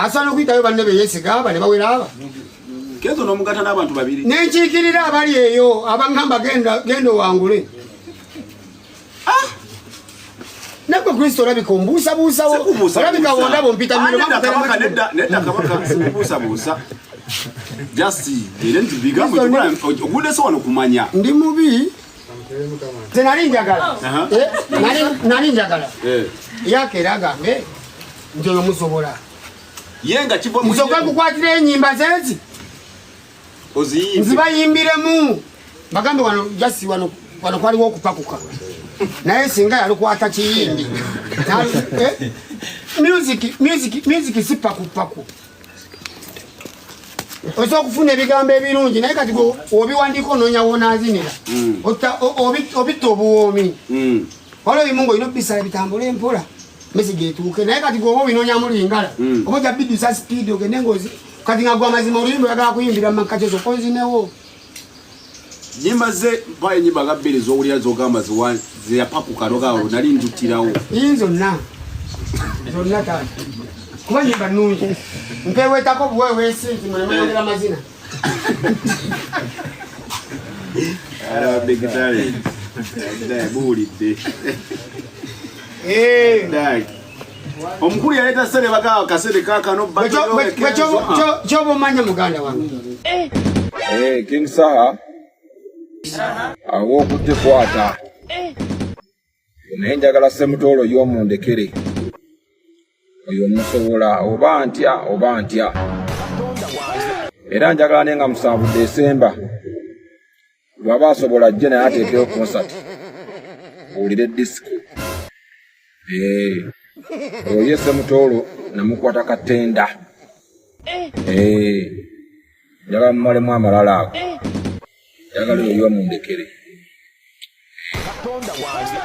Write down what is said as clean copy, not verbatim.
Asobola n'okuyitayo banne be yeesiga aba ne bawera aba. Kenzo n'omugatta n'abantu babiri. Ne nkiikirira abali eyo abaŋŋamba genda genda owangule. Ah! Nagwe Kristo olabika ombuusabuusawo. Olabika wondaba ompita ah, mmiro. Kabaka nedda nedda kabaka sikubuusabuusa. Just era nti bigambo ogudde so wano kumanya. Ndi mubi. Nze nali njagala. Eh, nali njagala. Eh. Yakeera agambe nti oyo musobola. Ye nga kiva mu nsoka nkukwatira enyimba zezi. Oziyimbe. Nzibayimbiremu. Bagambe wano just wano wano kwaliwo okupakuka. Naye singa yalukwata kiyimbi. Eh? Music music music si pakupaku. Osobola okufuna ebigambo ebirungi naye kati obiwandiika onoonya wonaazinira mm. obitta obuwoomi mm. waliwo ebimu ngaolina obisala bitambule empola mesegi etuuke naye kati gwoba obinoonyamu lingala mm. oba ojja bidusa sipiidi ogende ngaozi kati nga gwe amazima oluyimba oyagala kuyimbira mu makkatezo okozinewo nyimba ze mpayo enyimba nga bbiri zowulira zogamba zeyapakuka nogaa nali njutirawo ii zonna zonna taata kuba nyimba nnungi mpewetako buweweesi nti mulemeyongera mazina buwulidde eh. omukulu yaleeta sere bagaa kasere kakano kyoba omanya muganda wange eh. eh, King Saha awo okutte kwata naye njagala Ssemutoolo y'omundekere oyo musobola oba ntya oba ntya era njagala naye nga musanvu Desemba lwaba asobola ajje naye ateekeyo konsati owulire disiko eh, oyo ye Ssemutoolo namukwata katenda eh, njagala mumalemu amalala ago njagala oyo y'omundekere. Katonda wange.